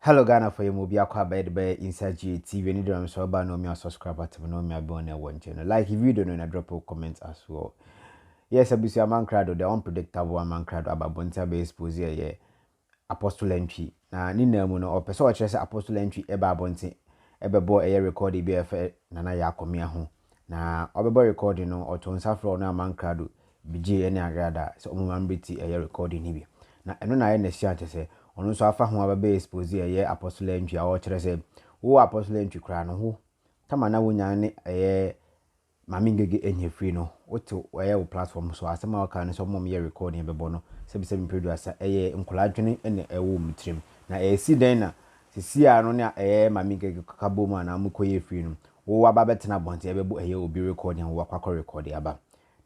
Hello Ghana for yɛmu obi akɔ abɛyɛ de bɛyɛ Inside GA TV ne deɛ sɛ ɔba na ɔmia subscribe button na ɔmia bell na ɛwɔ nkyɛn no like video no na drop a comment as well. Yes, abusua Mankrado, the unpredictable Amankrado aba abɔnten abɛyɛ expose ɛyɛ Apostle Antwi na ne nan mu no ɔpɛ sɛ ɔkyerɛ sɛ Apostle Antwi ɛba abɔnten ɛbɛbɔ ɛyɛ record bi a ɛfɛ Nana Yaa Akomea ho na ɔbɛbɔ recording no ɔto nsa frɛ ɔno Amankrado Bigye ne Agrada sɛ ɔmo ma mbɛti ɛyɛ recording no bi na ɛno na ayɛ n'ahyia kyɛ sɛ ɔno nso afa ho abɛbɛ expose ɛyɛ Apostle Antwi a ɔkyerɛ sɛ wo Apostle Antwi koraa no ho tama na wonya ne ɛyɛ Maame Ngege anya firi no wote ɛyɛ wo platform so asɛm a wɔka no sɛ ɔmo yɛ recording bɛbɔ no sɛbisɛbi mpeduasa ɛyɛ nkwadaa dwene na ɛwɔ wɔn tirim na ɛsi dɛn na sisi a no ne ɛyɛ Maame Ngege kaka bɔ mu a na ɔmo kɔ yɛ firi no wo aba bɛtena abɔnten ɛbɛbɔ ɛyɛ obi recording a wo akɔ akɔ record aba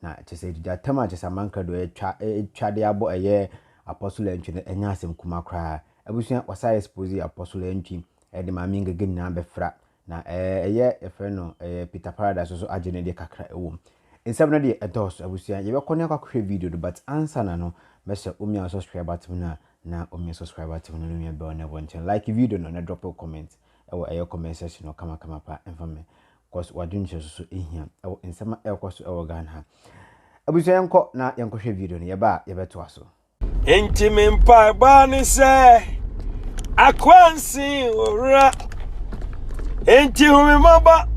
na kyerɛ sɛ gyigya a kyerɛ sɛ Amankrado ɛtwa ɛtwa de abɔ ɛyɛ Apostle Antwi no ɛnyɛ asɛm kuma koraa. Abusua wasa expose Apostle Antwi ɛde Maame Ngege nyinaa bɛfra na ɛyɛ yɛfrɛ no ɛyɛ Peter Paradise nso agye ne deɛ kakra ɛwɔ mu. Nsɛm no deɛ ɛdɔɔso abusua yɛbɛkɔ ne akɔ akɔhwɛ video no but ansa na no mɛhyɛ omia subscribe button no a na omia subscribe button no no bell na ɛwɔ nkyɛn like video no na drop a comment ɛwɔ ɛyɛ comment section no kama kama pa ɛmfa me cause wadwenkyerɛ so so ehia ɛwɔ nsɛm a ɛrekɔ so ɛwɔ Ghana ha. Abusua yɛnkɔ na yɛnkɔhwɛ video no yɛba a yɛbɛtoa so. Enti me mpaebɔ ne sɛ akwansi owura enti hu me mmɔbɔ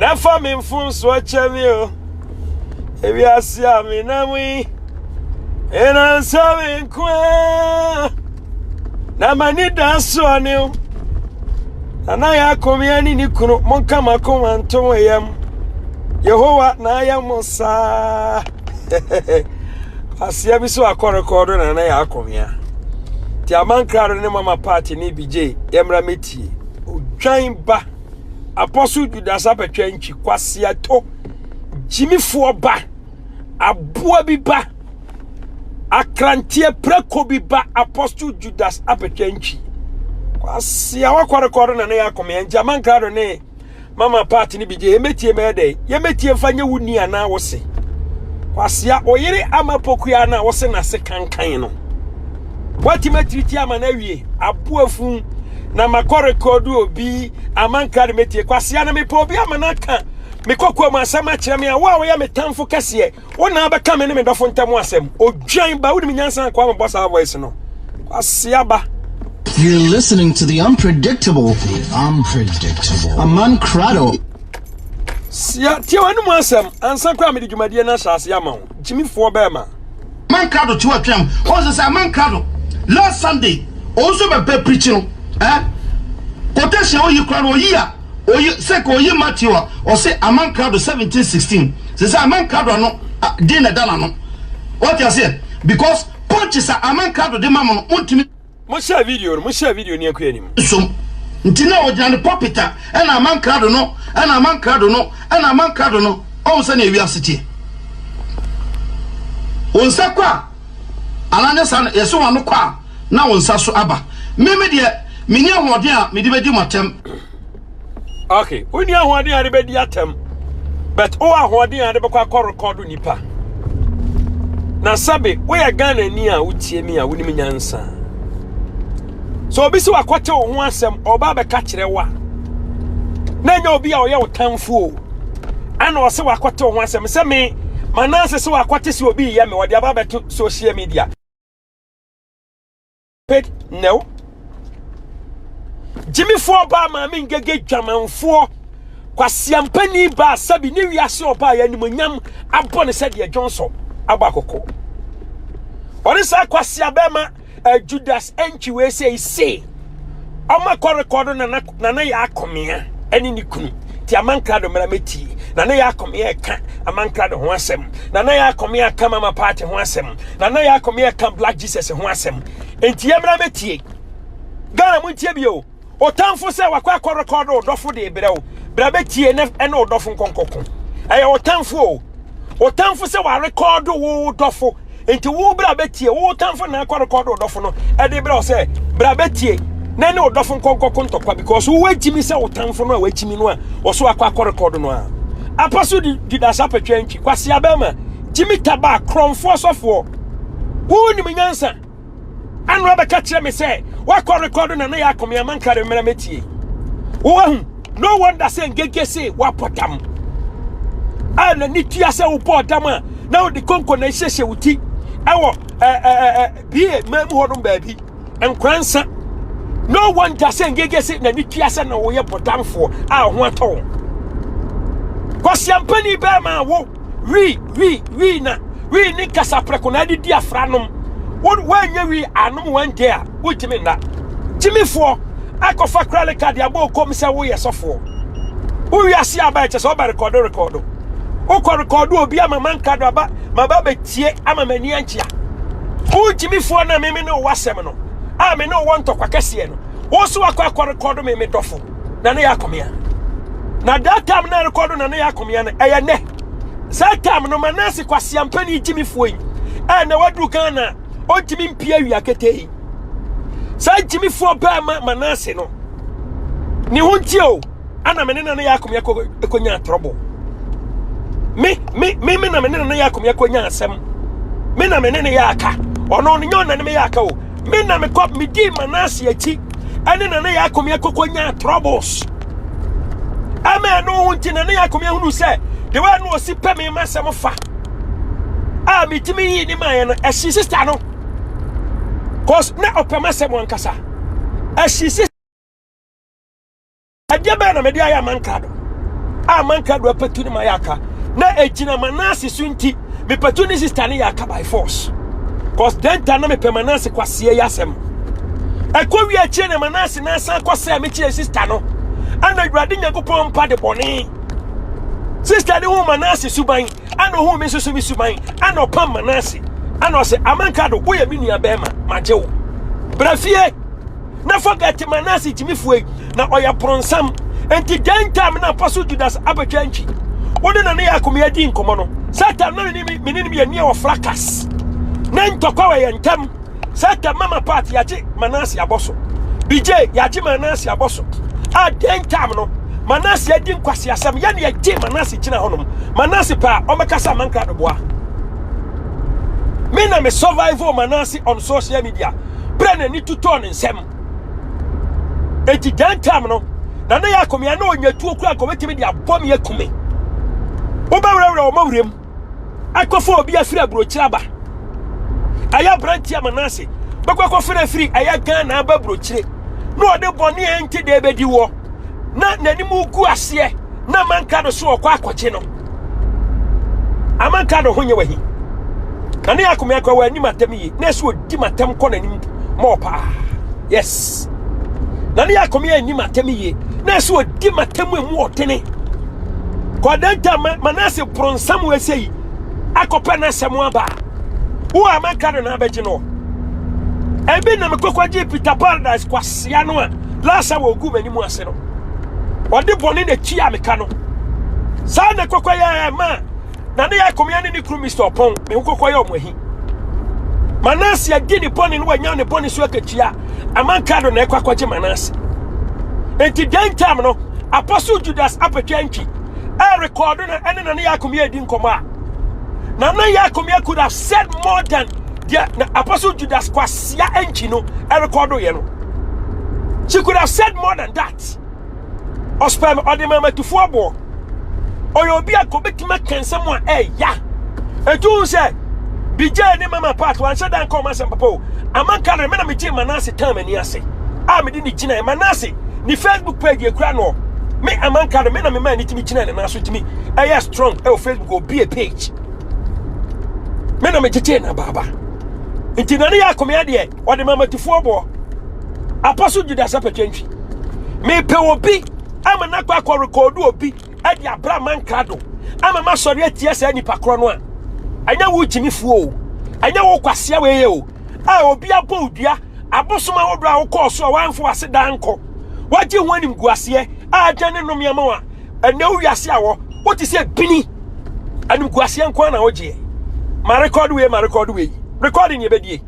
na fa me mfomsoɔ kyɛ me o ewiase a menam yi ɛnansa me nko ara na m'ani da soɔ ne o Nana yɛ akɔmea ne ne kunu monka m'akoma nto mo yam Yehowa na ayɛ mo saa. Aseɛ bi so akɔrekɔdo na na yɛ akɔmea nti amankrado ne mama party ne bigye yɛmmra mɛtie odwan ba Apostle Judas abɛtwa ntwi kwaseato gyimifoɔ ba aboa bi ba akranteɛ prɛko bi ba Apostle Judas abɛtwa ntwi kwasea wakɔrekɔdo na na yɛ akɔmea nti amankrado ne mama part no bi gye yɛmɛtie mɛyɛ dɛ yɛmɛtie mfa nyɛ wo ni anaa wo se kwasea oyere ama pokua na wo se n'ase kankan no watumi atiriti ama no awie aboa fun na makɔ rekɔdo obi amanka de mɛtie kwasea na mepɛ obi ama no aka mekɔkɔɔ mu asɛm akyerɛ me a wo a woyɛ me tamfo kɛseɛ Wo na abɛka me ne me dɔfo ntam asɛm. Odwan ba, wonim nyansa nkoa mebɔ saa voice no. Kwasea ba. You're listening to the unpredictable, the unpredictable Amankrado. Sia, tie w'anum asɛm ansa koraa mede dwumadie no ahyɛ ase ama wo. Gyimifoɔ bɛɛma. Amankrado te ɔtwɛn ɔsɛ sɛ Amankrado last Sunday ɔnso bɛbɛ preach no eh quotation oyi kora no oyi a Oyi sɛ ka oyi Matthew a ɔse Amankrado 17 16 sɛ sɛ Amankrado ano din na ɛda n'ano wate aseɛ because punches a Amankrado de ma mo no montumi Mo share video no, mo share video no yɛnkɔ anim. Nsom nti na ogyina ne pulpit a ɛna Amankrado no ɛna Amankrado no ɛna Amankrado no ɔhu sɛnea wiase teɛ wo nsa kɔ a Anaa nyɛ saa na yɛse w'ano kɔ a na wo nsa so aba. Me me deɛ menni ahoɔden a mede bɛdi mo atɛm. Okay, wonni ahoɔden a de bɛdi atɛm but wowɔ ahoɔden a de bɛkɔ akɔ rekɔdo nipa. Na sɛbe woyɛ Ghanani a wotie mi a wonim nyansa. So obi sɛ wakɔte wo ho asɛm ɔba bɛka kyerɛ wo a na ɛnyɛ obi a ɔyɛ wo tamfo o ana ɔsɛ wakɔte wo ho asɛm sɛ me manase sɛ wakɔte sɛ obi yɛ me ɔde aba bɛto social media paid no gyimifoɔ baa maame ngege dwamanfoɔ kwasiampani baa sɛbi ne wiase ɔbaa yɛ animonyam abɔ ne sɛdeɛ dwonsɔ abɔ akoko ɔne saa kwasia bɛrima uh, Judas Antwi wei sɛ se ɔma kɔ rekɔdo nana nana yɛ akɔmea ɛne ne kunu ti amankrado mmara mɛtie nana yɛ akɔmea ɛka amankrado ho asɛm nana yɛ akɔmea ɛka mama party ho asɛm nana yɛ akɔmea ɛka Black Jesus ho asɛm enti yɛ mmara mɛtie Ghana mu ntie bio. Otamfo sɛ wakɔ akɔ rekɔdo ɔdɔfo de brɛ wo. Bra bɛtie ne ɛne ɔdɔfo nkɔnkɔko. Ɛyɛ ɔtamfo o. Ɔtamfo sɛ warekɔdo wo dɔfo. Nti wo bra bɛtie wo tamfo na akɔ rekɔdo ɔdɔfo no ɛde brɛ wo sɛ bra bɛtie na ne ɔdɔfo nkɔnkɔko ntɔkwa because wo wagyimi sɛ wo tamfo no a wakyimi no a ɔso akɔ akɔ rekɔdo no a. Apostle Judas Apatwa ntwi kwasi abɛma gyimi taba korɔmfoɔ sɔfoɔ. Wo nim nyansa. Ano abɛka kyerɛ me sɛ wakɔ rekɔdo na ne yɛ akɔme amanka de mmerɛ mɛtie. Woahu, no wonder sɛ ngege se wabɔ dam. A n'ani tua sɛ wobɔɔ dam a na wode konko na ɛhyehyɛ wo ti ɛwɔ ɛ ɛ ɛ bie man mu hɔnom baabi. Nkransa. No wonder sɛ ngege se n'ani tua sɛ na woyɛ bɔdamfoɔ a ho atɔ wo. Kwasiampani bɛrima a wo Wii, wii, wii na wii ne kasaprɛko na ade di afra nom. Wo woanyɛ wii anom one day a wontumi nna. Gyimifoɔ akɔfa kraleka de abɔ okom sɛ woyɛ sɔfoɔ. Wo wiase aba ɛkyɛ sɛ ɔba rekɔdo rekɔdo. Wokɔ rekɔdo obi ama manka do aba ma ba bɛtie ama m'ani ankyea. Wo gyimifoɔ na meme ne wo asɛm no a me ne wo wɔ ntɔkwa kɛseɛ no. Wo nso wakɔ akɔ rekɔdo me me dɔfo. Na ne yɛ akɔmea. Na that time na rekɔdo na ne yɛ akɔmea no ɛyɛ nɛ. Saa time no Manase kwasiampani gyimifoɔ yi a na waduru Ghana ɔntumi mpie awia ketee yi. Saa gyimifoɔ bɛɛma Manase no ne ho nti o ana me ne na ne yɛ akɔmea kɔnya trɔbo. Me me me me na me ne na ne yɛ akɔmea kɔnya asɛm. Me na me ne ne yɛ aka. Ɔno no nyɛ ɔna ne me yɛ aka o. Me na mekɔ medii Manase akyi ɛne Nana Yaa Akomea kɔkɔ nyaa troubles ɛma ɛno ho nti Nana Yaa Akomea hunu sɛ de wa no ɔsi pɛ me ma sɛm fa a metumi yii ne maayɛ no ɛhye sista no cause na ɔpɛ ma sɛm ankasa ɛhye sista Ɛdeɛ bɛn na mede ayɛ amankrado a amankrado apatu ne mayɛ aka na ɛgyina Manase so nti mepatu ne sista ne yɛ aka by force cause then ta na mepɛ Manase kwaseɛ yi asɛm ɛkɔ wie akyire na Manase na asan kɔ sɛ mekyerɛ sista no ana Awurade Nyankopɔn mpa de bɔne sista ne hu Manase suban ana ohun me nso so me suban ana ɔpam Manase ana ɔsɛ amankrado woyɛ me nua bɛrima magye wo bra fie na forget Manase gyimifoɔ yi na ɔyɛ bronsam nti den time na Apostle Judas abɛtwa ntwi wode na ne yɛ akomea di nkɔmmɔ no satan na ne me ne yɛ nea wɔ fracas na ntɔkwa wɔ yɛn ntam satan mama part yɛagye Manase abɔ so BJ yɛagye Manase abɔ so a den time no Manase adi nkwasi asɛm yɛne yɛgye Manase gyina hɔnom Manase paa ɔmɛkasa mankra doboa me na me survival Manase on social media berɛ a n'ani totɔɔ ne nsam enti dan tam no na ne yɛ akɔmea na ɔnya tuo kura nka ɔbɛtumi de abɔ me aku me wobɛwerɛwerɛ ɔma werɛm akɔfa obi afiri aburokyire aba ɛyɛ aberanteɛ Manase bɛkɔ akɔfiri afiri ɛyɛ Ghana aba aburokyire na ɔde bɔne a ɛnte deɛ bɛdi wɔ na n'anim gu aseɛ na amanka do so ɔkɔ akɔgye no amanka do ho nyɛ wahi na ne akome akɔ wɔ anim atam yie na ɛsɛ ɔdi matam kɔ n'anim mɔɔ paa yes na ne akome anim atam yie na ɛsɛ ɔdi matam emu ɔdene kɔdanta manase bronsam wɔ ɛsɛ yi akɔpɛ n'asɛm aba wo amanka do na abɛgye no ebi na mekɔkɔgye Peter Paradise kwasia no a last hour ogu m'anim ase no ɔde bɔne na tua me ka no saa na kɔkɔ yɛ ma na ne yɛ akɔmia ne ne kuru Mr. Ɔpɔn me ho kɔkɔ yɛ ɔmo ahi Manase adi ne bɔne no wanya ne bɔne so akatua amanka do na ɛkɔ akɔgye Manase enti den time no Apostle Judas apɛtwa ntwi ɛrekɔdo no ɛne na ne yɛ akɔmia adi nkɔmɔ a na ne yɛ akɔmia could have said more than deɛ na Apostle Judas kwasia ntwi no ɛrekɔdo yɛ no She could have said more than that. Ɔspɛm ɔde ma matufoɔ boɔ. Ɔyɛ obi a kɔbɛtumi aka nsɛm a ɛya. Ɛtu hu sɛ bijɛ ne mama part wanhyɛ da nka ɔma asɛm papa o. Amanka no me na megye Manase tan m'ani ase. A mede ne gyina Manase ne Facebook page ekura no. Me amanka no me na me ma ne tumi gyina ne nan so tumi ɛyɛ strong ɛwɔ Facebook obi a page. Me na megyegye na baaba. Nti na ne yɛ akɔmea deɛ ɔde ma matufoɔ boɔ. Apostle Judas Apɛtwɛntwi. Mepɛ obi ama no akɔ akɔ rekɔɔdo obi de abra mankrado ama masɔre atia saa nipa korɔ no a ɛnyɛ wo gyimifoɔ o ɛnyɛ wo kwasea wei o a obi abɔ wo dua abosom ahodoɔ a wokɔɔ so a woamfa w'ase daa nkɔ wagye ho animguaseɛ a agya ne nnome ama wo a ɛnɛ wo wiase a wɔ wote sɛ bini animguaseɛ nko na wogyeɛ ma rekɔdo wei ma rekɔdo wei rekɔdo ne ɛbɛdie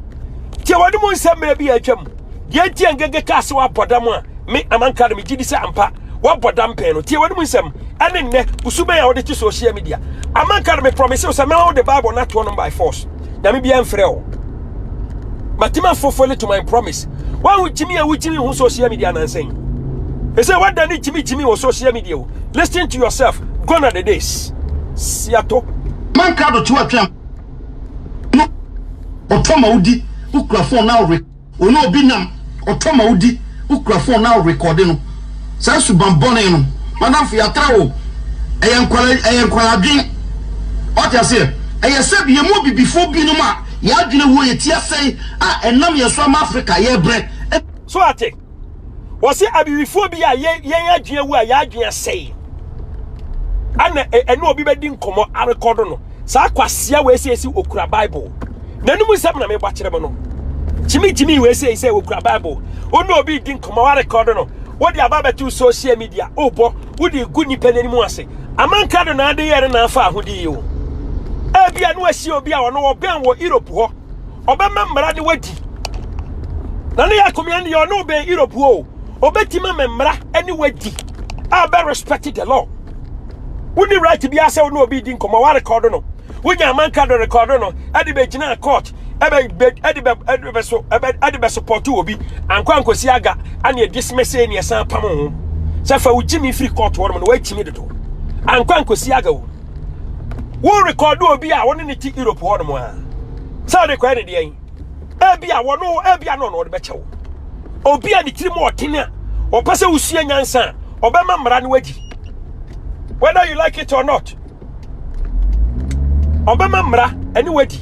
Tie wɔn mu nsɛm mmerɛ bi a atwam. Deɛ nti a Ngege kaa sɛ wabɔ dam a me amanka no megye di sɛ ampa wabɔ dam pɛn no. Tie wɔn mu nsɛm ɛne nnɛ wosu bɛn a wode te social media. Amanka no me promise wo sɛ mɛma wode Bible no atoɔ nom by force. Nyame biara mfrɛ wo. Matumi afofele to my promise. Wahu gyimi a wogyimi ho social media nansa yi. Ɛsɛ wada ne gyimi gyimi wɔ social media o. Listen to yourself. Gone are the days. Siato. Manka do to atwam no ɔtɔ ma wodi wokura phone na wore Wo ne obi nam, ɔtɔ ma wodi, wokura phone na worekɔde no. Saa suban bɔne no, m'adamfo, yɛatra wo. Ɛyɛ nkwadaa, ɛyɛ nkwadaa adwene. Ɔte aseɛ? Ɛyɛ sɛ yɛn mu abibifoɔ binom a yɛn adwene wuo, yɛn ti asɛe a ɛnam yɛn so ama Africa yɛrebrɛ. So ate? Wɔse abibifoɔ bi a yɛn adwene awu a yɛn adwene asɛe. Ana ɛne obi bɛdi nkɔmmɔ arekɔdo no. Saa kwasea wei sɛ esi okura Bible. N'anum nsɛm na mebɔ akyerɛ mo no. Gyimi gyimi wei sɛ sɛ okura Bible. Wo ne obi di nkɔmmɔ warekɔdo no. Wode aba bɛto social media. Wobɔ wode gu nipa n'anim ase. Amanka do na ade yɛ no na afa ahodi yi o. Ebia no ahyia obi a ɔno ɔbɛn wɔ Europe hɔ. Ɔbɛma mmara ne wadi. Na ne yɛ akomea ne yɛ ɔno ɔbɛn Europe hɔ o. Ɔbɛtumi ama mmara ne wadi. A bɛ respect the law. Wonni right biara sɛ wo ne obi di nkɔmmɔ warekɔdo no. Wonya amanka do rekɔdo no ɛde bɛgyina court ɛbɛ bɛ ɛde bɛ ɛde bɛ so ɛbɛ ɛde bɛ support obi ankɔ ankosi aga ana dismiss ne ɛsan pam ho sɛ fa wo gyimi firi court hɔ nom na woakyimi dodo ankɔ ankosi aga o wo rekɔdo obi a wo ne ne te Europe hɔ nom a sɛ ɔde kɔɛ ne deɛn ebi a wɔno ebi a no na ɔde bɛkyɛ wo obi a ne tirim ɔden a ɔpɛ sɛ wosua nyansa a ɔbɛma mmara no wadi whether you like it or not ɔbɛma mmara ɛne wadi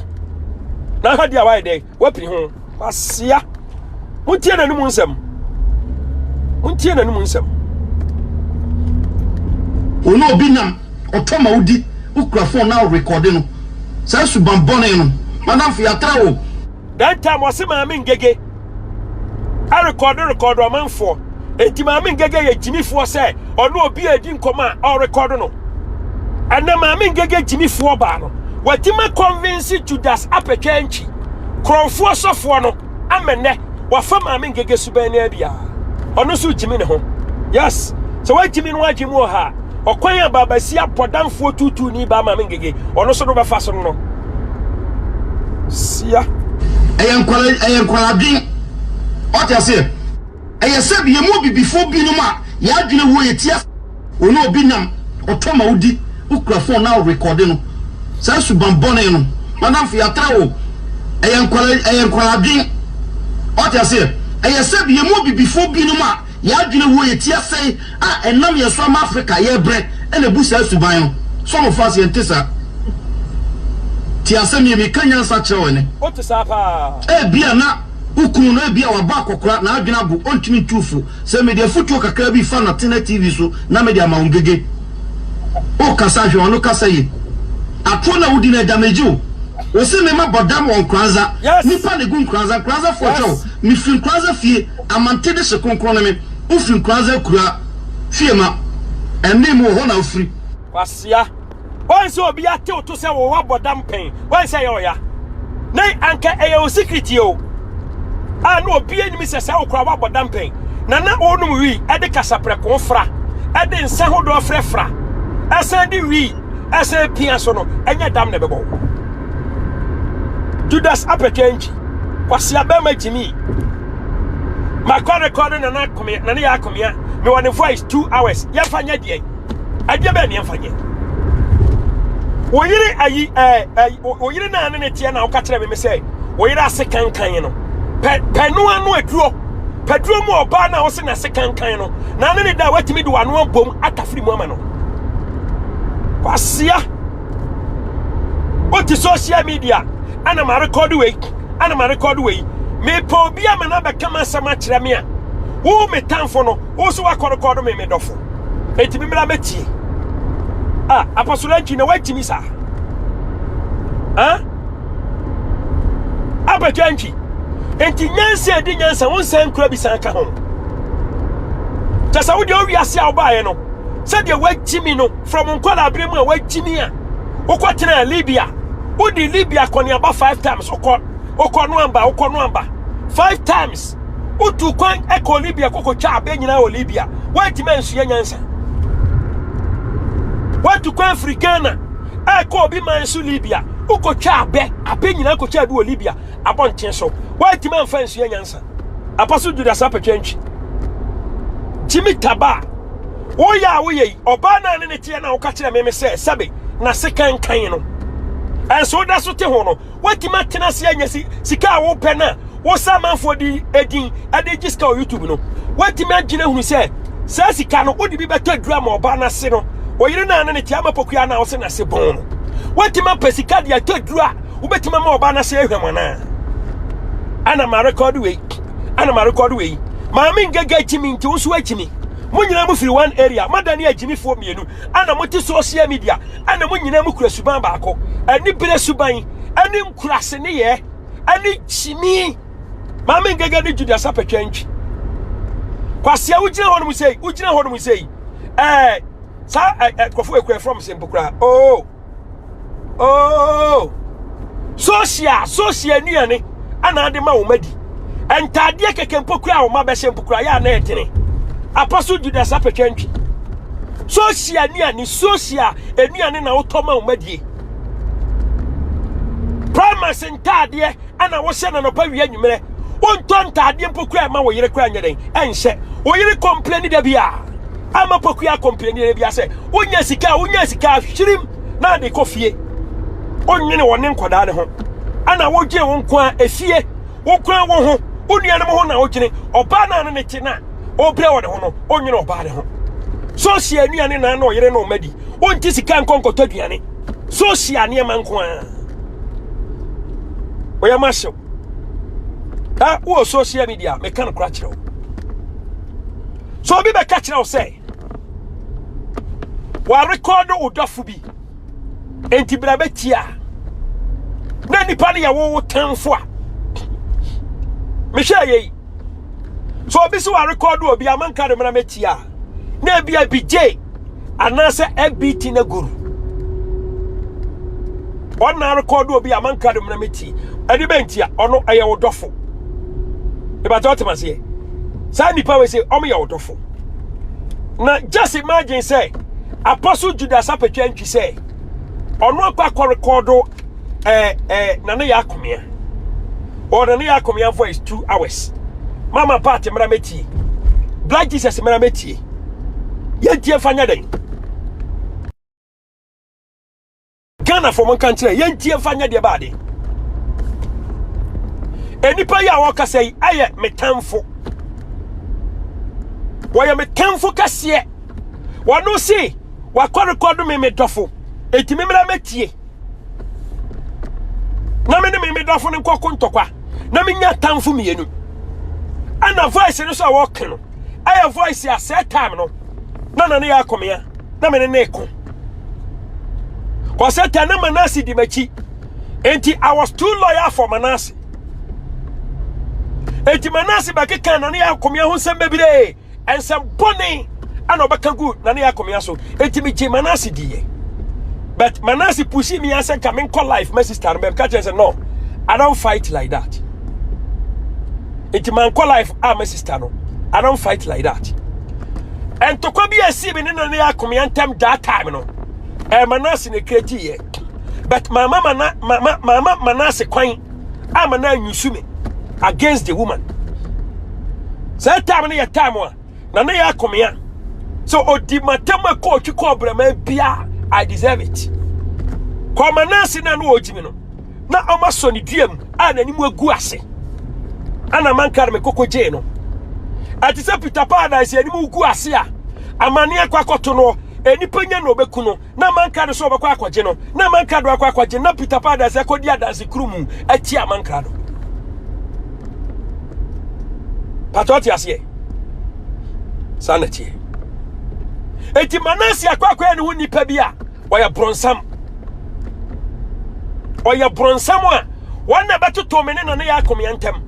na ha di a wayɛ dɛn wapiri ho wasia montie n'anom nsɛm montie n'anom nsɛm Ɔne obi nam, ɔtɔ ma wodi, wokura phone na worekɔde no. Saa suban bɔne no, m'adamfo, yɛatra wo. That time ɔse maame ngege ɛrekɔdo rekɔdo ɔmanfoɔ enti maame ngege yɛ gyimifoɔ sɛ ɔne obi a edi nkɔmɔ a ɔrekɔdo no ɛnɛ maame ngege gyimifoɔ baa no watumi convince Judas apɛtwa nkyi korɔmfoɔ sɔfoɔ no ama nnɛ wafa maame ngege suban no abia ɔno nso gyimi ne ho yes sɛ wagyimi no agye mu ɔha ɔkwan a baabasi abɔdamfoɔ tuutuu ni baa maame ngege ɔno nso no bɛfa so no sia. Ɛyɛ nkwadaa ɛyɛ nkwadaa adwene ɔte aseɛ ɛyɛ sɛ yɛn mu abibifoɔ binom a yɛn adwene wuo yɛ ti ase ɔne obi nam ɔtɔ ma wodi wokura phone na worekɔde no saa suban bɔne no madamfo yɛatra wo ɛyɛ nkwadaa ɛyɛ nkwadaa adwene ɔte aseɛ ɛyɛ sɛ yɛn mu abibifoɔ binom a Yɛn adwene wuo, yɛn ti asɛe a ɛnam yɛn so ama Africa yɛrebrɛ na ɛbu saa suban no. Some of us yɛnte saa. Tie asɛm yie, meka nyansa kyerɛ wo ɛnɛ. Wote saa paa. Ebia na wo kunu no ebia wabɔ akɔkora, n'adwene ago, ɔntumi ntu wo fo. Sɛ mede afutuo kakra bi fa Natena TV so na mede ama wo ngege. Wokasa hwɛ w'ano kasa yie. Atorɔ no a wodi no ɛdamage wo. Wo se mema bɔdam wɔ Nkoranza. Yes. Nipa na egu Nkoranza. Nkoranza foɔ hwɛ wo. Yes. Mefiri Nkoranza fie. Amante de hye kronkron ne me. Wofiri Nkoranza akura fie ma. Ɛnne mu wɔ hɔ na wofiri. Kwasia. Wɔn sɛ obi atew to sɛ wɔwɔ abɔdam pɛn. Wɔn sɛ ɛyɛ ɔya. Na anka ɛyɛ o secret o. A na obi anim sɛ sɛ wokora wabɔdam pɛn. Na na wɔnom wi ɛde kasaprɛko fra. Ɛde nsa hodoɔ frɛfra. Ɛsan de wi ɛsan pia so no ɛnyɛ dam na ɛbɛbɔ wo. Judas apɛtɛ nkyi. Kwasia bɛma gyimi. Makɔ rekɔdo nana akomea nana yɛ akomea. Mewɔ ne voice 2 hours. Yɛmfa nyɛ deɛ. Adeɛ bɛn ne yɛmfa nyɛ. Wo yere ayi ɛɛ ɛɛ wo yere naa ne ne teɛ na woka kyerɛ me me sɛ wo yere ase kankan no. Pɛ pɛ no ano aduro. Pɛ duro mu ɔbaa na wose n'ase kankan no. Na ne ne da watumi de w'ano abom atafiri mu ama no. Kwasia. Wote social media ana ma record wei ana ma record wei. Mepɛ obi ama no abɛka m'asɛm akyerɛ me a wo me tamfo no wo so wakɔ record me me dɔfo. Enti me mmra mɛtie. Ah, Apostle Antwi na woatumi saa. Ah? Abɛtwa Antwi. Enti nyansa edi nyansa wo nsan nkura bi san ka ho. Kyɛ sɛ wo deɛ owiase a wobaeɛ no sɛdeɛ woagyimi no from nkwadaa bere mu a woagyimi a wokɔtenaa Libya wode Libya kɔneaba five times wokɔ wokɔ no amba wokɔ no amba five times wotu kwan kɔ Libya kɔkɔtwa abɛ nyinaa wɔ Libya woantumi ansua nyansa woatu kwan firi Ghana ɛkɔ obi man so Libya wokɔtwa abɛ abɛ nyinaa kɔtwa bi wɔ Libya. abɔnten so. Woantumi amfa nsua nyansa. Apostle Judas apɛtwa ntwi. Jimmy Taba. Woyɛ a woyɛ yi, ɔbaa no a ne ne teɛ no a woka kyerɛ me me sɛ sɛbe na sekankan no. Ɛnso woda so te ho no, woatumi atena ase anya sika a wopɛ no a wosa amanfoɔ de edin de gye sika wɔ YouTube no. Woatumi adwene hunu sɛ saa sika no wode bi bɛtɔ aduru ama ɔbaa no ase no, ɔyere no a ne ne te ama pokua no a wose n'ase bɔn no. Woatumi apɛ sika de atɔ aduru a wobɛtumi ama ɔbaa no ase ahwam anaa? Ana ma rekɔdo wei, ana ma rekɔdo wei. Maame ngege agyimi nti wo nso agyimi. Mo nyinaa mo firi one area, moadane agyimifoɔ mmienu, ana mote social media, ana mo nyinaa mo kura suban baako, anibere suban, ɛne nkurase nneyɛɛ, ɛne gyimi. Maame ngege ne Judas apɛtwa ntwi. Kwasia wogyina hɔ nom sei, wogyina hɔ nom sei. Ɛɛ saa ɛ nkurɔfoɔ ekura from se mpo koraa. Oh. Oh! Social, social nnuane ana ade ma wɔn adi. Ntaadeɛ kɛkɛ mpo kura a wɔn abɛhyɛ mpo kura yɛ a na ɛdene. Apostle Judas apɛtwa ntwi. Social nnuane, social nnuane na wotɔ ma wɔn adie. Primus ntaadeɛ ana wohyɛ na nɔpa wia nwummerɛ. Wontɔ ntaadeɛ mpo kura ma wo yere kura nyɛ dɛn ɛnhyɛ. Wo yere kɔmpleni da bi a. Ama pokua kɔmpleni da bi a sɛ wonya sika a wonya sika ahwirim na ade kɔ fie. Wonnwene wɔn ne nkwadaa ne ho. Ana wodwene wo nko a efie, wo kura wo ho, wo nuanom ho na wodwene. Ɔbaa no a ne ne te na ɔbrɛ wɔ ne ho no, wonnwene ɔbaa ne ho. Social nnuane na na ɔyere no ɔma di. Wonte sika nkɔ nkɔtɔ aduane. Social nneɛma nko a. Ɔyɛ ma hyew. Ha wɔ social media meka no kora kyerɛ wo. So obi bɛka kyerɛ wo sɛ wɔarekɔdo wo dɔfo bi enti bra bɛtie a na nipa no yɛ wo wo tamfo a mehwɛ yɛ yi so obi sɛ wɔarekɔdo obi a manka de mmra mɛtie a na ebi a bigye anaasɛ FBT na guru ɔna arekɔdo obi a manka de mmra mɛtie ɛde bɛnti a ɔno ɛyɛ wo dɔfo ìbàtà ɔtɛm aseɛ saa nipa wei sɛ ɔmo yɛ wo dɔfo na just imagine sɛ Apostle Judas apɛtwa ntwi sɛ ɔno akɔ akɔ rekɔdo ɛɛ ɛɛ nane yɛ akomea or nane yɛ akomea voice 2 hours. Mama part mmra mɛtie, Black Jesus mmra mɛtie, yɛntie fa nyɛ dɛn? Ghana fo mo nka nkyerɛ yɛntie fa nyɛ deɛ baade. Nnipa yi a wɔkasa yi ayɛ me tamfo, wɔyɛ me tamfo kɛseɛ. Wɔno se wakɔ rekɔdo me me dɔfo, enti me mmra mɛtie na me ne me me dɔfo no nkɔko ntɔkwa na menya tamfo mmienu. Ɛna voice no so a wɔka no ɛyɛ voice a sɛ time no na na ne yɛ akɔmea na me ne ne ko kɔsɛ ta na Manase di m'akyi, enti I was too loyal for Manase. Enti Manase bɛkeka na ne yɛ akɔmea ho nsɛm bebree, nsɛm bɔne ana ɔbɛka gu na ne yɛ akɔmea so, enti megye Manase diiɛ. But Manase pushi me asɛ nka menkɔ live my sister no bɛmka kyerɛ sɛ no, I don't fight like that. Enti mankɔ live a my sister no, I don't fight like that. Ntɔkwa bi a esi me ne na ne yɛ akɔmea ntam that time no, Manase ne kreti yɛ, but mama mana mama mama Manase kwan ama na anyusu me against the woman. Saa time no yɛ time a na ne yɛ akɔmea so odi matam akɔ otwi kɔ ɔbrɛma bia, I deserve it. Kɔ Manase na no ɔgyi me no na ɔma sɔ ne dua mu a n'anim agu ase ana manka no me koko gyee no. Ɛte sɛ Peter Paradise anim gu ase a amane akɔ akɔto no, enipa nya na ɔbɛku no na manka no sɛ ɔbɛkɔ akɔgye no na manka do akɔ akɔgye na Peter Paradise akɔdi adanse kuru mu atia manka do. Patɔ te aseɛ saa na teɛ. Eti Manase akɔ akɔyɛ ne ho nipa bi a ɔyɛ bronsam, ɔyɛ bronsam a wɔn na bɛtoto me ne na ne yɛ akɔmea ntɛm.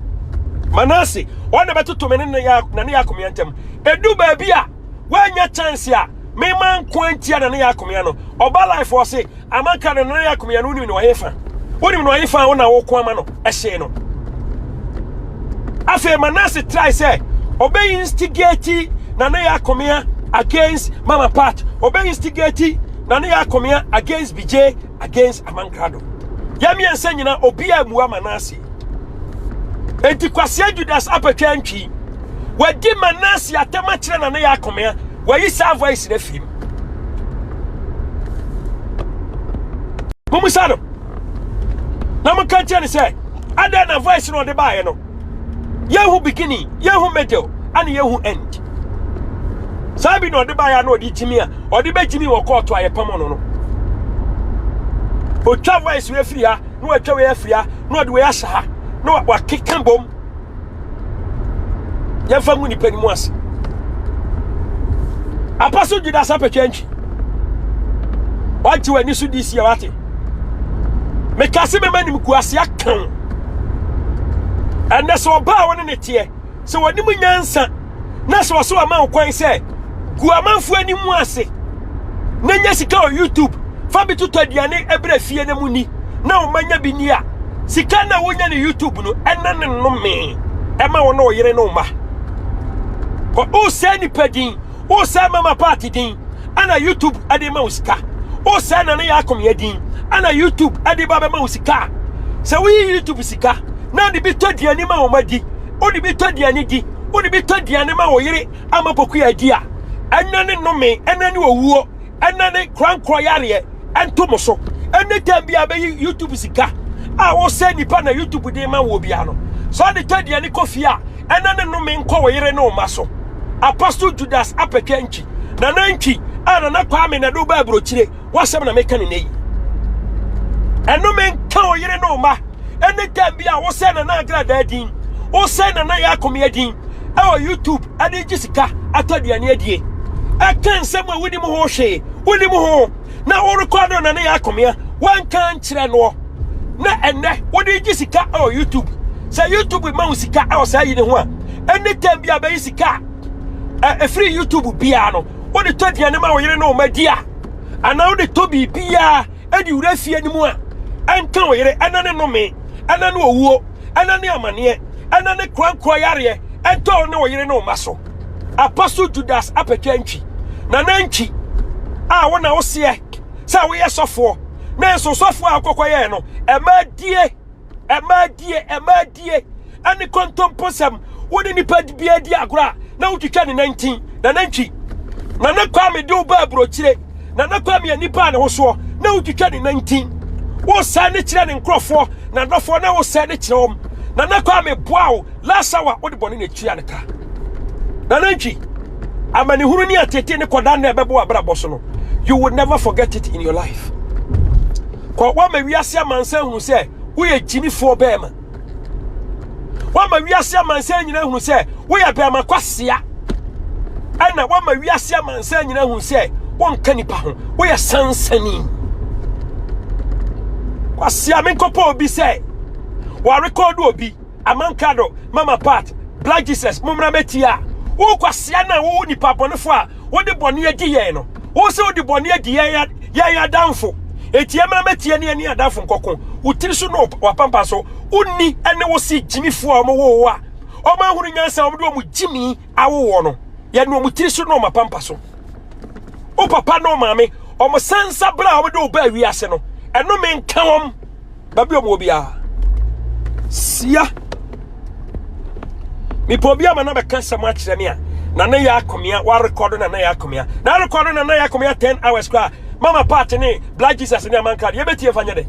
Manase wɔn na bɛtoto me ne na ne yɛ akɔmea ntɛm. Edu baabi a wɔanya chance a mema nko antia na ne yɛ akɔmea no ɔba life wɔ se amanka no na ne yɛ akɔmea no. Wonim ne ɔyɛ fa, wonim ne ɔyɛ fa a wo na woko ama no ɛhyee no. Afei Manase try sɛ ɔbɛ instigate na ne yɛ akɔmea against Mama Pat, ɔbɛ instigate na ne yɛ akɔmea against BJ, against Amankrado. Yɛ mmiɛnsa nyinaa obiara mua Manase. Enti Kwasea Judas apɛtwa ntwi. Wadi Manase atɛm akyerɛ na ne yɛ akomea. Wayi saa voice no afiri mu. Mumusa no. Na monka nkyerɛ no sɛ adɛn na voice no ɔde baeɛ no yɛhu beginning, yɛhu middle, ana yɛhu end. Saa bi na ɔde baeɛ na ɔde gyimi a ɔde bɛgyimi wɔ kɔɔto a yɛpam no no. Otwa voice wei afiri ha na watwa wei afiri ha na ɔde wei ahyɛ ha na wakeka bom. Yɛmfa ngu nipa no mu ase. Apostle Judas apɛtwa ntwi. Wagye w'ani so di si a wate. Meka se mɛma nim gu ase aka wo. Ɛnɛ sɛ ɔbaa wo ne ne teɛ, sɛ wɔnim nyansa na sɛ ɔsɛ ɔma wo kwan sɛ gu amanfoɔ anim ase na nya sika wɔ YouTube fa bi totɔ aduane ɛbrɛ fie na mu ni na wo ma nya bi ni a sika na wonya ne YouTube no ɛna ne nnome ɛma wo ne wo yere ne wo ma kɔ wosɛ nipa din wosɛ mama party din ana YouTube ɛde ma wo sika wosɛ na ne yɛ akomyɛ din ana YouTube ɛde ba bɛma wo sika sɛ woyi YouTube sika na de bi tɔ aduane ma wo ma di wode bi tɔ aduane di wode bi tɔ aduane ma wo yere ama pokuya adi a ɛnɛ ne nnome ɛnɛ ne owuo ɛnɛ ne korankorɔ yareɛ ɛnto mo so ɛnɛ tam bi a bɛyi youtube sika a wosɛ nipa na youtube de ma wɔ bia no sɛ ɔde tɔ aduane kɔ fie a ɛnɛ ne nnome nkɔ wo yere ne wo ma so. Apostle Judas apɛtwa ntwi nana ntwi a nana Kwame na de wo ba aburokyire wasɛm na meka ne nɛ yi ɛnome nka wo yere ne wo ma ɛne tam bi a wosɛ nana agradaa din wosɛ nana yɛ akomea din ɛwɔ youtube ɛde gye sika atɔ aduane adie ɛka nsɛm a wonim ho hwee wonim ho na worekɔdo nana yɛ akomea wanka nkyerɛ noɔ na ɛnɛ wode gye sika ɛwɔ youtube sɛ youtube ma wo sika ɛwɔ saa yi ne ho a ɛne tam bi a bɛyi sika a ɛfiri youtube biara no wode tɔ aduane ma wo yere ne wo ma di a anaa wode tɔ biribiara de wura fie no mu a ɛnka wo yere ɛna ne nome ɛna ne owuo ɛna ne amaneɛ ɛna ne korankorɔ yareɛ ɛntɔ wo ne wo yere ne wo ma so. Apostle Judas apɛtwa ntwi na nantwi a wo na woseɛ sɛ woyɛ sɔfoɔ na nso sɔfoɔ a wokɔkɔ yɛɛ no ɛma die ɛma die ɛma die ɛne kontomposɛm wo ne nipa bi adi agorɔ a na wotwitwa ne nantin na nantwi na ne Kwame de wo ba aburokyire na ne Kwame yɛ nipa a ne ho soɔ na wotwitwa ne nantin wosɛe ne kyerɛ ne nkurɔfoɔ na dɔfoɔ na wosɛe ne kyerɛ wɔn na ne Kwame boa wo last hour wode bɔne na etua ne ka na nantwi amanehunu ne atete ne kɔda na ɛbɛbɔ abrabɔ so no you will never forget it in your life. Kɔ wama wiase amansan hunu sɛ woyɛ gyimifoɔ bɛɛma. Wama wiase amansan nyina hunu sɛ woyɛ bɛɛma kwasea. Ɛna wama wiase amansan nyina hunu sɛ wonka nipa ho, woyɛ sansani. Kwasea menkɔpɔ obi sɛ wɔarekɔdo obi amankado mama part Black Jesus mommra mɛtie a wo kwasea no a wowo nipa bɔnefo a wode bɔne adi yɛn no wo sɛ wode bɔne adi yɛn yɛn adamfo eti ɛmra mɛtie ne ɛne adamfo nkɔko wo tiri so no wapampa so wonni ɛne wo se gyimifoɔ a wɔwɔ wo a wɔn ahunu nyansa wɔn de wɔn gyimi awowɔ no yɛne wɔn tiri so no wɔn apampa so wo papa ne wo maame wɔn sansa bere a wɔde wo baa wiase no ɛno menka wɔn baabi ɔmo wɔ biara sia mepɛ obi ama na bɛka nsɛm akyerɛ me a na ne yɛ akomea warekɔdo na ne yɛ akomea na arekɔdo na ne yɛ akomea 10 hours koraa mama part ne black jesus ne amanka deɛ yɛbɛtie fa nyɛ dɛ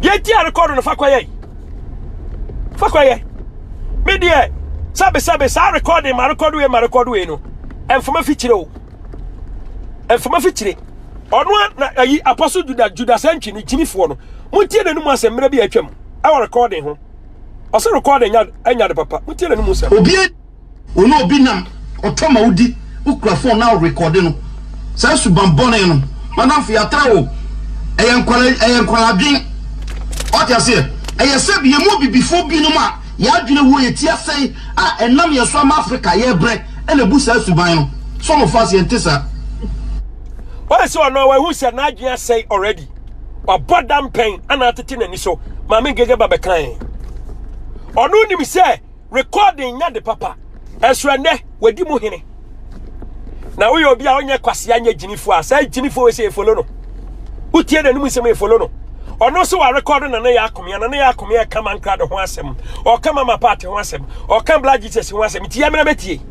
yɛtie arekɔdo no fa kɔyɛ fa kɔyɛ me deɛ sɛbesɛbe saa recording ma rekɔdo wei ma rekɔdo wei no ɛmfama fikyire o ɛmfama fikyire ɔno a na ayi apostle judas judas antwi no gyimifoɔ no montie n'anum asɛm mmerɛ bi a atwam ɛwɔ recording ho ɔsɛ recording nya anya de papa montie n'anum asɛm. Obi ɔne obi nam ɔtɔ ma wodi wokura phone na worekɔde no saa suban bɔne no madamfo yɛatra wo ɛyɛ nkwala ɛyɛ nkwala adwen ɔte aseɛ ɛyɛ sɛ yɛn mu abibifoɔ binom a yɛn adwene wuo yɛ ti asɛe a ɛnam yɛn so ama Africa yɛbrɛ ɛna ebu saa suban no some of us yɛnte saa. Wɔyɛ sɛ ɔno wahu sɛ n'adwene asɛe already. Wabɔ dam pɛn ana atete n'ani so. Maame Ngege ba bɛkae. Ɔno nim sɛ recording nya de papa. Ɛso ɛnɛ wadi mu hene. Na woyɛ obi a ɔnyɛ kwasea nyɛ gyinifo a saa gyinifo wɔ sɛ efolo no. Wotie n'anim nsɛm efolo no. Ɔno nso wa record Nana Yaa Akomea. Nana Yaa Akomea ɛka Mankrado ho asɛm. Ɔka Mama Pat ho asɛm. Ɔka Black Jesus ho asɛm. Nti yɛmmra bɛtie.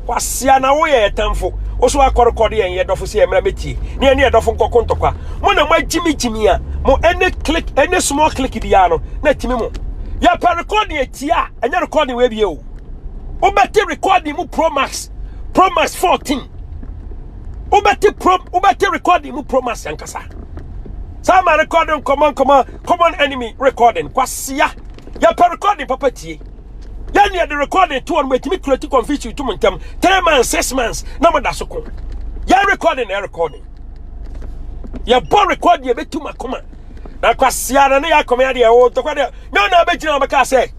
Kwasia na woyɛ yɛ tamfo. Wo so akɔ record yɛn yɛ dɔfo sɛ yɛmmra bɛtie. Ne yɛne yɛ dɔfo nkɔko ntɔkwa. Mo na mo agyimigyimi a mo ɛne click ɛne small click biara no na timi mo. Yɛpɛ recording atie a ɛnyɛ recording wei bie o. Wobɛte recording mu Pro Max, Pro Max 14. Wobɛte pro wobɛte recording mu Pro Max ankasa. Saa ma recording nkɔmɔ nkɔmɔ common enemy recording kwasia. Yɛpɛ recording papa tie. Yɛn yɛde recording to wɔn etimi create confusion to mo ntam 3 months, 6 months na mo da so ko. Yɛn recording na recording. Yɛbɔ recording yɛbɛtu makoma. Na kwasia na ne yɛ akɔmɛ adeɛ o tɔkwa deɛ nyɛ na abɛgyina wɔn bɛka sɛ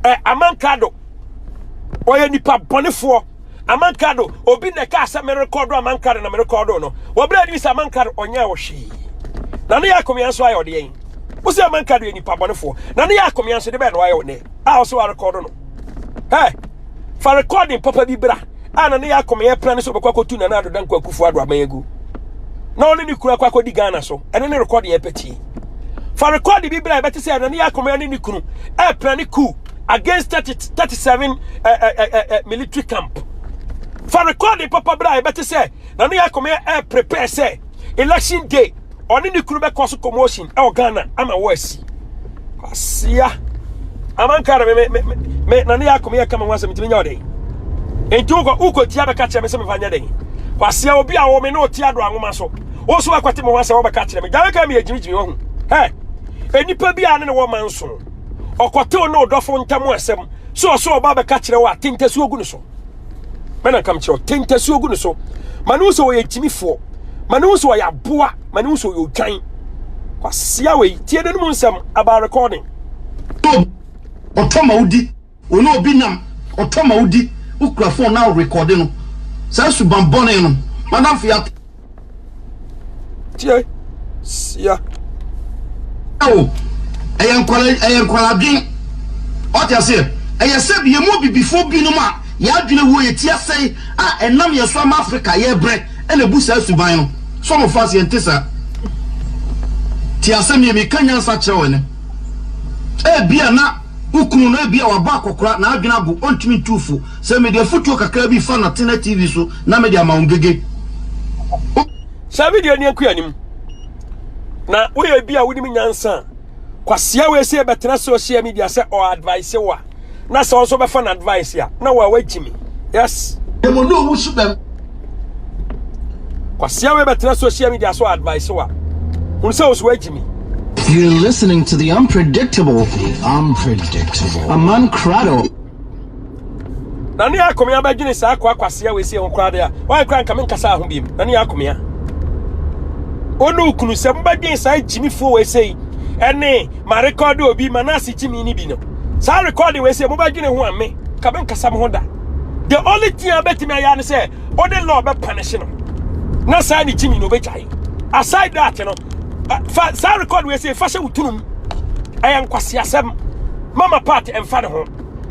ɛ Amankrado ɔyɛ nipa bɔnefoɔ. Amankrado obi na ɛka sɛ merekɔdo Amankrado na merekɔdo no wɔbrɛ adi sɛ Amankrado ɔnyɛ wɔ hwee na ne yɛ akɔmea nso ayɛ ɔde yɛn wo sɛ Amankrado yɛ nipa bɔnefoɔ na ne yɛ akɔmea nso de bɛɛ na wayɛ wo nɛ a ɔsɛ warekɔdo no. Ɛ fa recording papa bi bra a na ne yɛ akɔmea plan sɛ ɔbɛkɔ akɔtu Nana Addo Dankwa Akufo Addo aban agu na ɔne ne kunu akɔ akɔdi Ghana so. Ɛno ne recording yɛ pɛtie. Fa recording bi bra a ɛbɛte sɛ na ne yɛ akɔmea ne ne kunu ɛplan ne coup against 30, 37 military camp. Fa recording papa bra a ɛbɛte sɛ na ne yɛ akɔmea ɛ prepare sɛ election day ɔne ne kunu bɛkɔ so commotion ɛwɔ Ghana ama wɔ asi. Asia amankara me me me me na ne yɛ akɔmea ka me ho asɛm ntimi nyɛ ɔden nti wokɔ tia bɛka kyerɛ me sɛ mefa nyɛ den. Kwasia, obi a wɔ me ne ɔte ado anwoma so wo so akɔte me ho asɛm wobɛka kyerɛ me gyae ka me yɛ gyimigyimi wɔ ho. Hɛ enipa bi a ne ne wɔ manso ɔkɔtew ne ɔdɔfo ntam asɛm so ɔso ɔba bɛka kyerɛ wo a tentasuo gu ne so. Mɛna kam kyerɛ wo, tentasuo gu ne so ma ne wo sɛ ɔyɛ gyimifoɔ, ma ne wo sɛ ɔyɛ aboa, ma ne wo sɛ ɔyɛ odwan. Kwasia wei, tie n'anim nsɛm about recording. Ɔtɔ ma wodi one obi nam ɔtɔ ma wodi wokura phone na record no saa suban bɔne no madamfo yɛ. Tie sia. O ɛyɛ nkwala, ɛyɛ nkwaladwen. Ɔte aseɛ, ɛyɛ sɛ yɛn mu bibifoɔ binom a yɛadwene wuo yɛ ti asɛe a ɛnam yɛ so ama Africa yɛbrɛ ɛna ebu saa suban no some of us yɛn te saa. Te asɛm yɛ meka nyansa kyerɛ wɔ ne ebia na ukunu no ebia wabɔ akɔkora na adwene ago ɔntumi ntu fo sɛ mede afutuo kakra bi fa Natena TV so na mede ama wo ngege. Saa video ni aku anim na woyɛ bi a wonim nyansa a kwasia wei sɛ bɛtena social media sɛ ɔ advice wo a na sɛ ɔnso bɛfa no advice a na wa wagyi me. Yes. Emu no owu so bɛm. Kwasia wei bɛtena social media so advice wo a hunu sɛ wo so wagyi me. You're listening to the unpredictable, the unpredictable. Aman Krado. Na ne akɔmea bɛdwene saa akoa kwasia wei sɛ ho koraa de a wayɛ koraa nka menkasa ho biem. Na ne akɔmea ɔne okunu sɛ mobɛdwene saa gyimifoɔ wei sɛ ɛne ma record obi ma na ase gyimi ne bi no saa recording wei sɛ mobɛdwene ho a me ka menkasa mo ho da. The only thing a bɛtumi ayɛ ne sɛ ɔde law bɛpunish no na saa ne gyimi no ɔbɛgyae. Aside that no, fa saa record wei sɛ fa hyɛ wo tunum. Ɛyɛ nkwaseasɛm. Mama Part ɛmfa ne ho,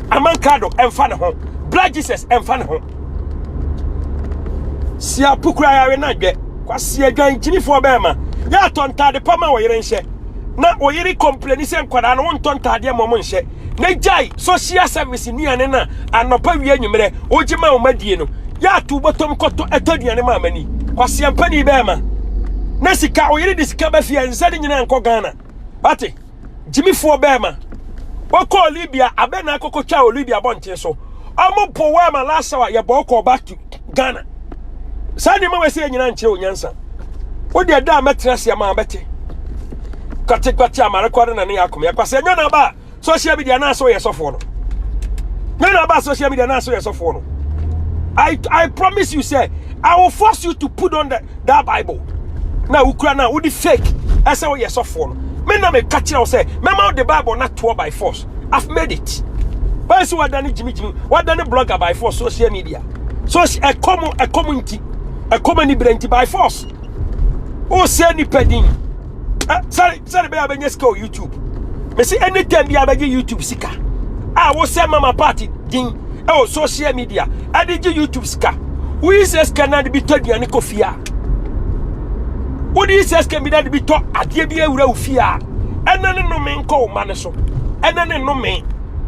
Amankrado ɛmfa ne ho, Black Jesus ɛmfa ne ho. Sia pukura yare na dwɛ kwasi adwan gyimifoɔ bɛrima yɛ atɔ ntaade pa ma wɔyere nhyɛ na wɔyere complain sɛ nkwadaa no wontɔ ntaadeɛ ma ɔmo nhyɛ na gyae social service nnuane na anɔpa wie anwummerɛ wogye ma wɔn adie no yɛ ato bɔtɔm kɔtɔ ɛtɔ aduane ma amani. Kwasi ampani bɛrima na sika oyere de sika ba fie nsa de nyinaa nkɔ Ghana wate. Gyimifoɔ bɛrima wɔkɔɔ Libya abɛ na akɔkɔtwa wɔ Libya abɔnten so ɔmo po wɔ ama last hour yɛbɔ kɔɔ back to Ghana. Saa nneɛma wɔ sɛ yɛ nyinaa nkyerɛ onyansa wode ɛda a mɛtena ase ama bɛte kwatekwate amarekɔ no na ne yɛ akoma yɛkwasɛ ɛnyɛ na aba social media na asɛ ɔyɛ sɔfoɔ no nyɛ na aba social media na asɛ ɔyɛ sɔfoɔ no. I promise you say I will force you to put on that Bible na wokura na wode fake ɛsɛ woyɛ sɔfoɔ no. Me na meka kyerɛ wo sɛ mɛma wode Bible na toɔ by force. I've made it báyìí sɛ wadane gyimigyimi wadane blogger by force social media so ɛkɔm ɛkɔm nti ɛkɔm ani berɛ nti by force wosɛ nipa din sɛre sɛre bɛyɛ abɛnya sika wɔ YouTube. Mesi anytime bi abɛgye YouTube sika a wosɛ Mama Part din ɛwɔ social media ɛde gye YouTube sika. Woyi sɛ sika na de bi tɔ aduane kɔ fie a wode yi sɛ sika bi na de bi tɔ adeɛ bi awura wo fie a. Ɛna ne nnome nkɔ wo mma no so. Ɛna ne nnome.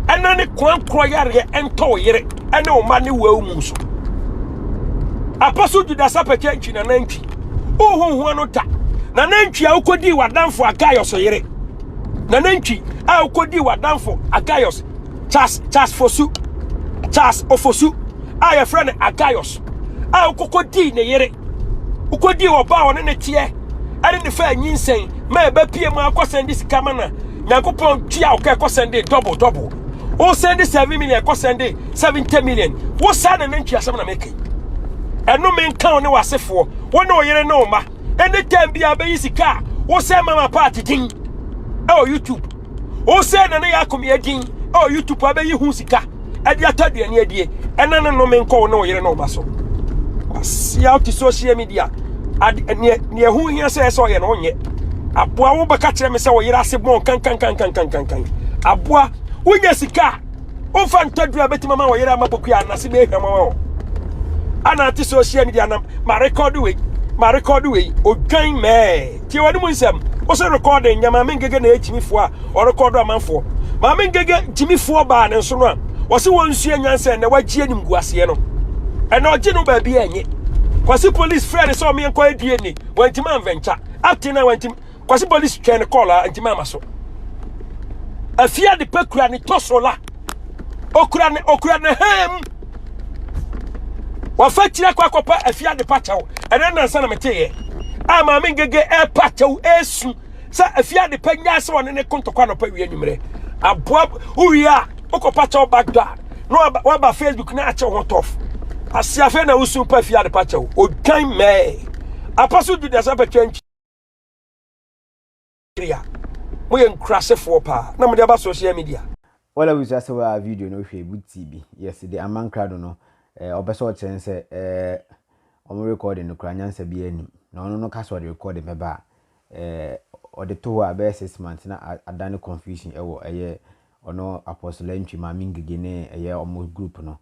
Ɛna ne koankorɔ yareɛ ɛntɔ wo yere ɛne wo mma ne wo mu so. Apostle Judas Apɛkyɛ ntwi na nantwi. Wohu ho ano da. Na nantwi a wokɔdii w'adamfo Agaios yere. Na nantwi a wokɔdii w'adamfo Agaios Charles Charles Fosu Charles Ofosu a yɛfrɛ no Agaios a wokɔkɔdii ne yere. Wokɔdii ɔbaa a ɔne ne teɛ ɛne ne fa nyinsɛn ma ɛbɛpie mu akɔsɛn de sika ma na Nyankopɔn tua wo ka ɛkɔsɛn de double double. Wo sɛn de 7 million ɛkɔsɛn de 70 million. Wo saa na nantwi asɛm na meka yi. Ɛno menka wo ne w'asefoɔ, wo ne wo yere ne wo mma. Anytime bi a bɛyi sika a wo sɛ mama paati din ɛwɔ YouTube. Wo sɛ na ne yɛ akomeɛ din ɛwɔ YouTube a bɛyi ho sika ɛde atɔ aduane adie. Ɛna ne no menkɔ wo ne wo yere ne wo mma so. Kwasia wote social media ade neɛ neɛ ho hia sɛ ɛsɛ ɔyɛ no wonyɛ. Aboa wo bɛka kyerɛ me sɛ wo yere ase bɔn kankankankankankan. Aboa wonya sika a womfa ntɔ aduru a bɛtumi ama wo yere ama pokua anase bɛhwɛ ma wo. Ana ate social media nam ma record wei ma record wei odwan mɛɛ. Tie w'anom nsɛm. Wo sɛ recording nyɛ Maame Ngege na ɛyɛ gyimifoɔ a ɔrekɔdo amanfoɔ. Maame Ngege gyimifoɔ baa ne nso no a wɔse wɔnsua nyansa ɛnɛ wagye animguaseɛ no. Ɛnɛ ɔgye no baabi a ɛnye. Kwasi police frɛ ne sɛ ɔmeɛ nkɔyɛ DNA wantimi anvɛnkya. Up till now wantimi. Kwasi police twɛn ne call a ntimi ama so. Afie ade pɛ kura ne tɔsola. Okura ne okura ne ham. Wafa kyerɛ kɔ akɔpa afie ade pa kyɛw. Ɛnɛ nansa na meteeɛ. A maame ngege ɛpa kyɛw ɛsu sɛ afie ade pa nyaa sɛ ɔne ne ko ntɔkwa anɔpa wie anwummerɛ. Aboa wowie a wokɔpa kyɛw back door na waba Facebook na akyɛw ho tɔf. Ase afei na wosu pa afie ade pa kyɛw. Odwan mɛɛ. Apa so du dasa pɛtwa ntwi. Nigeria moyɛ nkurasefoɔ paa na mode aba social media. Wala abusua sɛ waa video no hwɛ bi ti bi yes de amankrado no eh, ɔpɛ sɛ ɔkyerɛ ne sɛ eh, ɔmo recording no koraa nyansa biara nim na ɔno no ka sɛ ɔde recording bɛba a eh, ɔde to hɔ a bɛyɛ 6 months na adane confusion ɛwɔ ɛyɛ ɔno Apostle Antwi Maame Ngege ne ɛyɛ ɔmo group no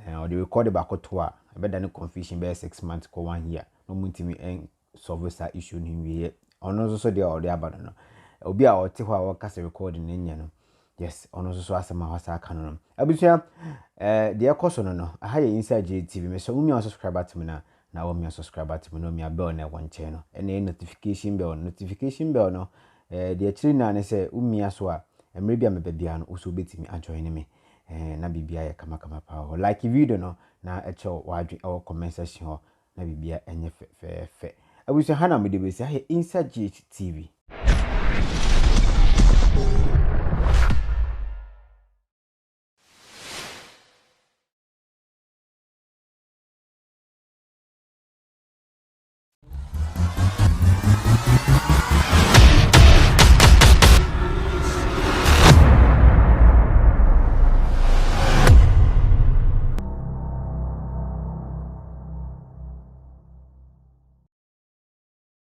eh, ɔde recording baako to a ɛbɛdane confusion bɛyɛ 6 months kɔ one year na ɔmo ntumi solve saa issue no nwieɛ. Ɔno nso so deɛ ɔde aba no no, obi a ɔte hɔ a ɔka sɛ recording no nyɛ no, yes, ɔno nso so asɛm a wasa aka no no. Abusua, eh, deɛ ɛkɔ so no no, aha yɛ Inside JTV. Mesɛ wo mia subscribe button na na wo mia subscribe button na mia bell na ɛwɔ nkyɛn no. Ɛna ɛyɛ notification bell. Notification bell no, eh, deɛ ɛkyerɛ nyinaa ne sɛ wo mia so a, mmerɛ bi a meba biara no, wo so wobɛtumi ajoin me. Eh, na biribiara yɛ kamakama paa hɔ. Like video no na ɛkyerɛ w'adwene ɛwɔ comment section hɔ. Na biribiara nyɛ fɛfɛɛfɛ. Abusua ha na mede bɛsi ha yɛ Inside GH TV.